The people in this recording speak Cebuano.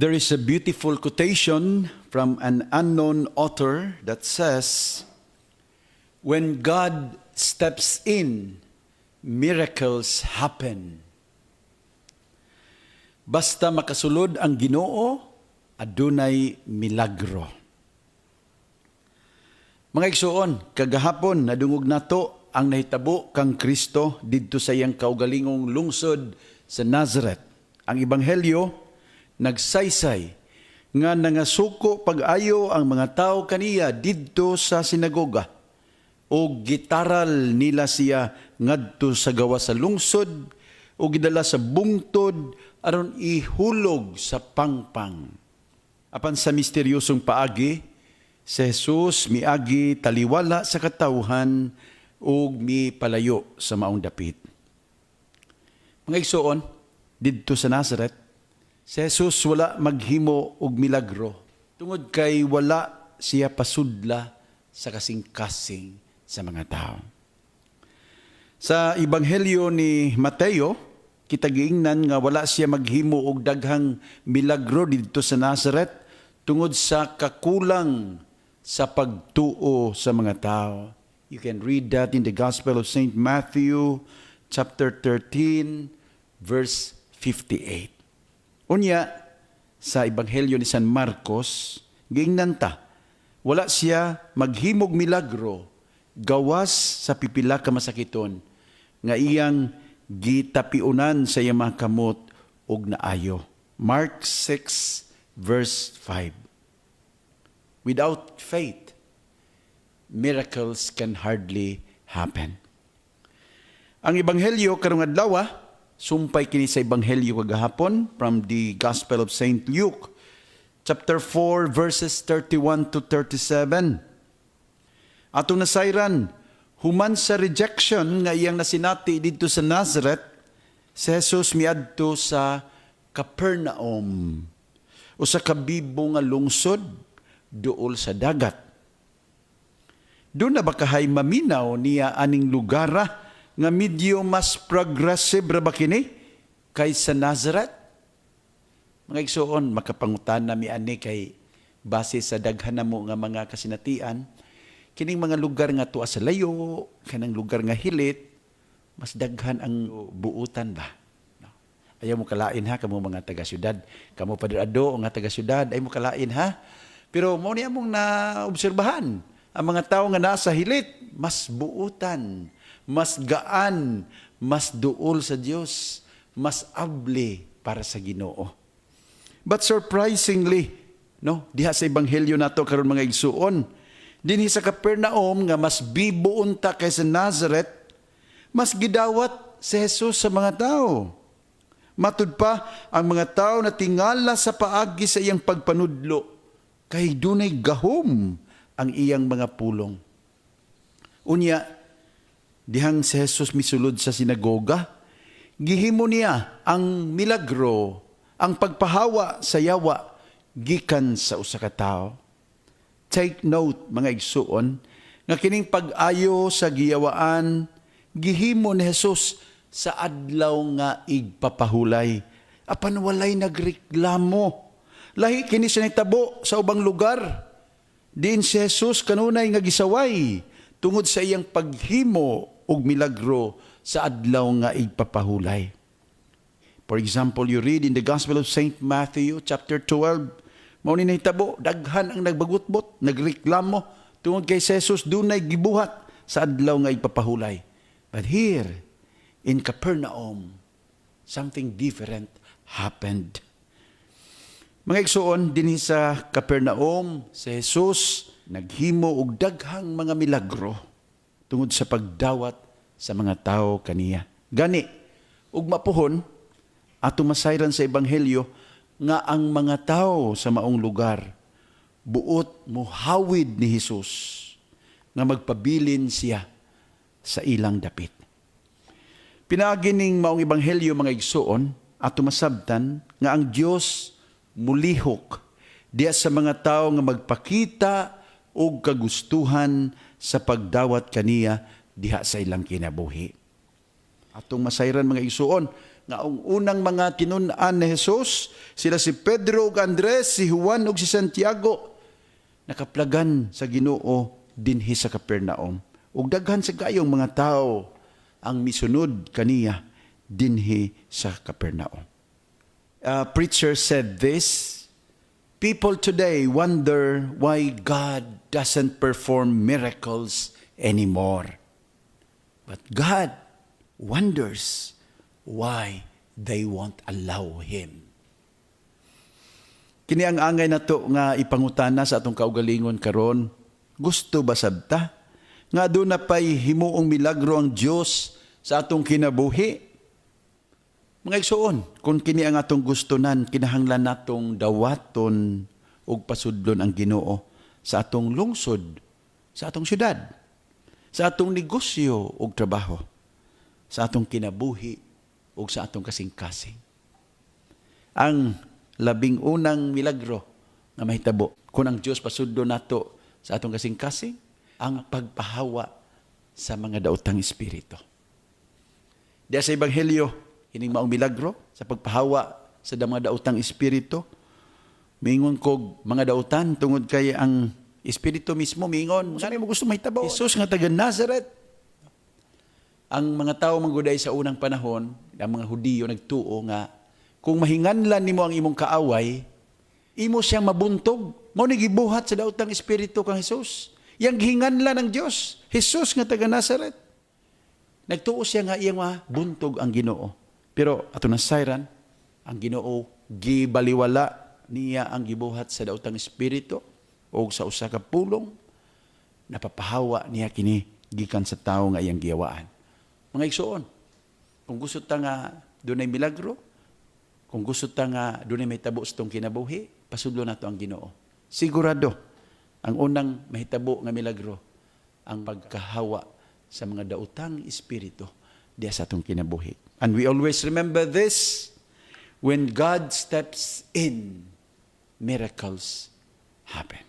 There is a beautiful quotation from an unknown author that says, "When God steps in, miracles happen." Basta makasulod ang Ginoo, adunay milagro. Mga igsuon, kagahapon nadungog nato ang nahitabo kang Kristo didto sa iyang kaugalingong lungsod sa Nazareth. Ang Ebanghelyo nagsaysay nga nangasuko pag-ayo ang mga tao kaniya didto sa sinagoga o gitaral nila siya ngadto sa gawas sa lungsod o gidala sa bungtod aron ihulog sa pangpang. Apan sa misteryosong paagi, si Jesus miagi taliwala sa katawhan ug mipalayo sa maong dapit. Mga igsuon, didto sa Nazareth, si Jesus wala maghimo og milagro tungod kay wala siya pasudla sa kasing-kasing sa mga tao. Sa Ebanghelyo ni Mateo, kita giingnan nga wala siya maghimo og daghang milagro didto sa Nazareth tungod sa kakulang sa pagtuo sa mga tao. You can read that in the Gospel of St. Matthew chapter 13 verse 58. Unya, sa Ebanghelyo ni San Marcos, giingnan ta, wala siya maghimog milagro gawas sa pipila ka masakiton nga iyang gitapiunan sa iyang mga kamot ug naayo. Mark 6 verse 5. Without faith, miracles can hardly happen. Ang Ebanghelyo karong adlaw, sumpay kini sa Ebanghelyo kagahapon from the Gospel of St. Luke, chapter 4, verses 31 to 37. Atong nasayran, human sa rejection nga iyang nasinati didto sa Nazareth, si Jesus miadto sa Capernaum, usa ka bibo nga lungsod duol sa dagat. Duna ba kahay maminaw niya aning lugar nga medyo mas progressive ra ba kini kaysa Nazareth? Mga igsuon, makapangutana mi ani kay base sa daghan namo nga mga kasinatian, kining mga lugar nga tuwa sa layo, kanang lugar nga hilit, mas daghan ang buutan ba? No? Ayaw mo kalain ha, kamo mga taga-syudad. Kamo Padre Ado nga taga-syudad, ayaw mo kalain ha. Pero mao ni among naobserbahan. Ang mga tao nga nasa hilit, mas buutan, mas gaan, mas duol sa Dios, mas abli para sa Ginoo. But surprisingly, no, diha sa ebanghelyo nato karon, mga igsuon, dinhi sa Capernaum nga mas bibo unta kaysa Nazareth, mas gidawat si Jesus sa mga tao. Matud pa, ang mga tao natingala sa paagi sa iyang pagpanudlo kay dunay gahom ang iyang mga pulong. Unya, dihang si Jesus misulod sa sinagoga, gihimo niya ang milagro, ang pagpahawa sa yawa gikan sa usa ka tawo. Take note, mga igsuon, nga kining pag-ayo sa giyawaan gihimo ni Jesus sa Adlaw nga Igpapahulay. Apan walay nagreklamo. Lahi kini sa nahitabo sa ubang lugar. Diin si Jesus kanunay nga gisaway tungod sa iyang paghimo og milagro sa Adlaw nga Igpapahulay. For example, you read in the Gospel of St. Matthew chapter 12, mao ni nahitabo, daghan ang nagbagutbot, nagreklamo tungod kay Jesus dunay gibuhat sa Adlaw nga Igpapahulay. But here in Capernaum, something different happened. Mga igsuon, dinhi sa Capernaum, si Jesus naghimo og daghang mga milagro tungod sa pagdawat sa mga tao kaniya. Gani, ug mapuhon, ato masayran sa Ebanghelyo nga ang mga tao sa maong lugar buot muhawid ni Jesus nga magpabilin siya sa ilang dapit. Pinaagi ning maong Ebanghelyo, mga igsuon, ato masabtan nga ang Dios mulihok diya sa mga tao nga magpakita og kagustuhan sa pagdawat kaniya diha sa ilang kinabuhi. Atong masayran, mga igsuon, nga ang unang mga tinun-an ni Jesus, sila si Pedro ug Andres, si Juan ug si Santiago, nakaplagan sa Ginoo dinhi sa Capernaum. Ug daghan sa kayong mga tao ang misunod kaniya dinhi sa Capernaum. A preacher said this: "People today wonder why God doesn't perform miracles anymore. But God wonders why they won't allow Him." Kini ang angay nato nga ipangutana sa atong kaugalingon karon. Gusto ba sabta nga duna pay himuong milagro ang Dios sa atong kinabuhi? Mga igsoon, kung kini ang atong gustonan, kinahanglan natong dawaton ug pasudlon ang Ginoo sa atong lungsod, sa atong syudad, sa atong negosyo ug trabaho, sa atong kinabuhi ug sa atong kasing-kasing. Ang labing unang milagro nga mahitabo kung ang Dios pasudlo nato sa atong kasing-kasing, ang pagpahawa sa mga daotang espiritu. Diya sa Ebanghelyo, kining maong milagro sa pagpahawa sa mga daotang espiritu, mingon kog mga dautan tungod kay ang espiritu mismo mingon, "Unsa mo gusto mahitabo? Jesus nga taga Nazaret." Ang mga tao mangguday sa unang panahon, ang mga Hudiyo, nagtuo nga kung mahinganlan nimo ang imong kaaway, imo siyang mabuntog. Mao ni gibuhat sa daotang espiritu kang Jesus. Iyang gihinganlan ang Dios, Jesus nga taga Nazaret. Nagtuo siya nga iyang mabuntog ang Ginoo. Pero ato na sayran, ang Ginoo gibaliwala niya ang gibuhat sa daotang espiritu o sa usa ka pulong napapahawa niya kini gikan sa tawo nga iyang giyawaan. Mga igsoon, kung gusto ta nga dunay milagro, kung gusto ta nga dunay mahitabo sa atong kinabuhi, pasudlo nato ang Ginoo. Sigurado, ang unang mahitabo nga milagro, ang pagkahawa sa mga daotang espiritu diya sa atong kinabuhi. And we always remember this: when God steps in, miracles happen.